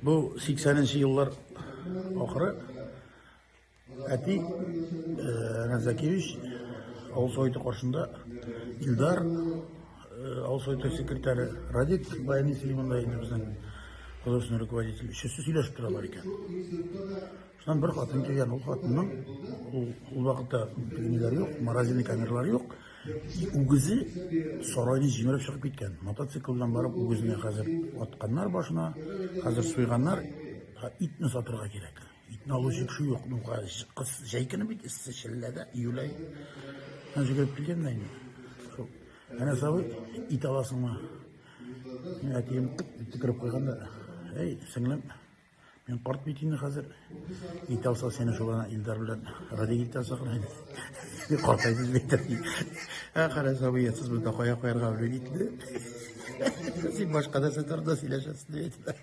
Бу 80 еллар ахыры. Әти Разакевич авыл советы каршында Илдар авыл советы секретаре Радик Баянис монда инде безнең художественный руководитель өчесе сөйләшеп торалар икән. Шуннан бер хатын килгән, ул хатынның ул, ул вакытта ниләр юк, морозильный камералар юк. Үгезе сарайны җимереп чыгып киткән. Мотоцикл белән барып үгезне хәзер атканнар башына, хәзер суйганнар, итне сатырга кирәк. Итне алучы кеше юк. Ну, кыз җәй көне бит эссе челләдә, июль ае. Һәм җигереп килгән дә инде. Шул. Әнә сабый, ит аласыңмы? Мин әтием төкереп куйган да, әй, сеңлем, мин карт бит инде хәзер. Ит алса сине шул ана Илдар белән Радик ит алса гына инде. Картайсыз бит. Ә кара сабый, сез монда кая куярга белмим итне. Син башка нәрсә турында сөйләшәсең дип әйтте.